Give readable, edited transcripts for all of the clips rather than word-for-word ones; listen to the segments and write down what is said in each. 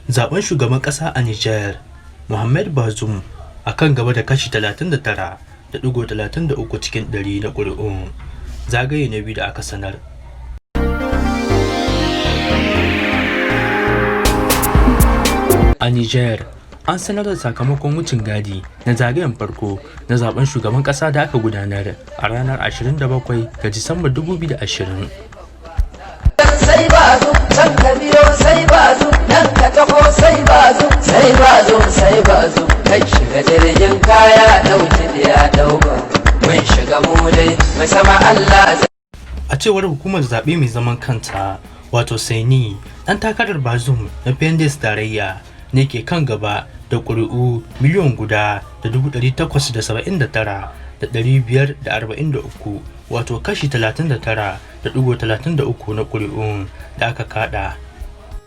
Zaben shugaban ƙasa a Nijar: Mohamed Bazoum a kan gaba da kashi 39.33 cikin ɗari na ƙuri'un zagaye na biyu da aka sanar. A Nijar, an sanar da sakamakon wucin gadi na zagayen farko na zaɓen shugaban ƙasa da aka gudanar a ranar 27 ga Disambar 2020. Sai Bazoum, can ka biyo sai Bazoum, nan ka taho sai Bazoum, sai Bazoum, sai Bazoum. Kai, shiga jirgin kaya, ɗauki ya ɗauka. Mun shiga mu dai, mai sama Allah. A cewar hukumar zaɓe mai zaman kanta, wato CENI, ɗan takarar Bazoum na PNDS Tarayya ne ke kan gaba da ƙuri'u 1,879,543, wato kashi 39.33 na ƙuri'un da aka kaɗa.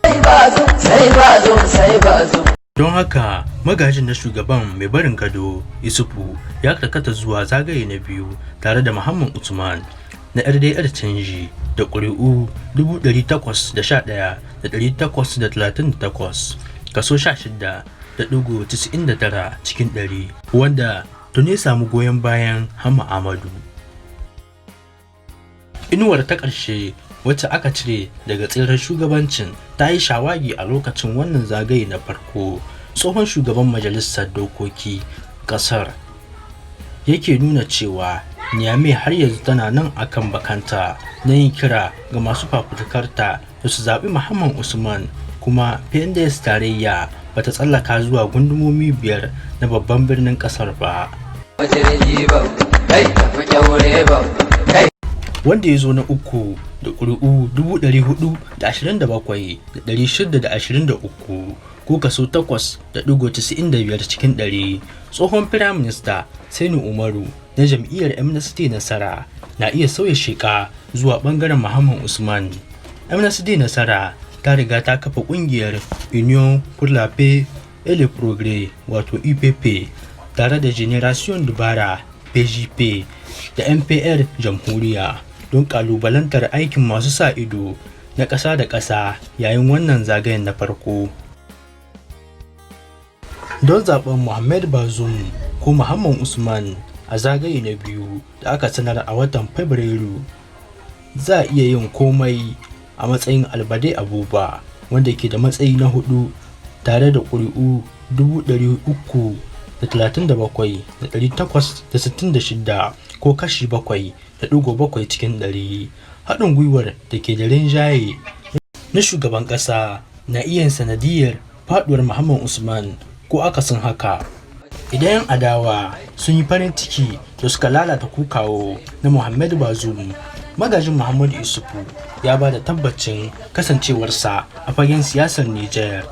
Sai Bazoum, sai Bazoum, sai Bazoum. Don haka, magajin na shugaban mai barin gado Issoufou ya karkata zuwa zagaye na biyu tare da Mahamman Usman na RDR Canji da ƙuri'u 811,838, kaso 16.99 cikin ɗari, wanda tuni ya samu goyon bayan Hama Amadou. Inuwar ta ƙarshe wacce aka cire daga tseren shugabancin ta yi shawagi a lokacin wannan zagaye na farko. Tsohon shugaban majalisar dokokin ƙasar yake nuna cewa Niamey har yanzu tana nan a kan bakanta na yin kira ga masu fafutukarta da su zaɓi Mahamman Usman, kuma PNDS Tarayya ba ta tsallaka zuwa gundumomi biyar na babban birnin ƙasar ba. Jirgi babba, kai tafi kyaure babba, kai. Wanda ya zo na uku da ƙuri'u 427,623, ko kaso 8.95 cikin ɗari, tsohon firaminista Sani Umaru na jam'iyyar MNSD Nasara, na iya sauya sheƙa zuwa ɓangaren Mahamman Usman. MNSD Nasara ta riga ta kafa ƙungiyar Union pour la Paix et le Progrès, wato UPP, tare da Generation Dubara PGP da MPR Jamhuriya don ƙalubalantar aikin masu sa ido na ƙasa da ƙasa yayin wannan zagayen na farko. Don zaɓen Mohamed Bazoum ko Mahamman Usman a zagaye na biyu da aka sanar a watan Fabrairu, za a iya yin komai a matsayin Albade Abouba, wanda ke da matsayi na huɗu tare da ƙuri'u 337,866, ko kashi 7.7 cikin ɗari. Haɗin gwiwar da ke da rinjaye na shugaban ƙasa na iya yin sanadiyyar faɗuwar Mahamman Usman ko akasin haka. Idan 'yan adawa sun yi farin ciki da suka lalata kokawo na Mohamed Bazoum, magajin Mahamadou Issoufou ya ba da tabbacin kasancewarsa a fagen siyasar Nijar.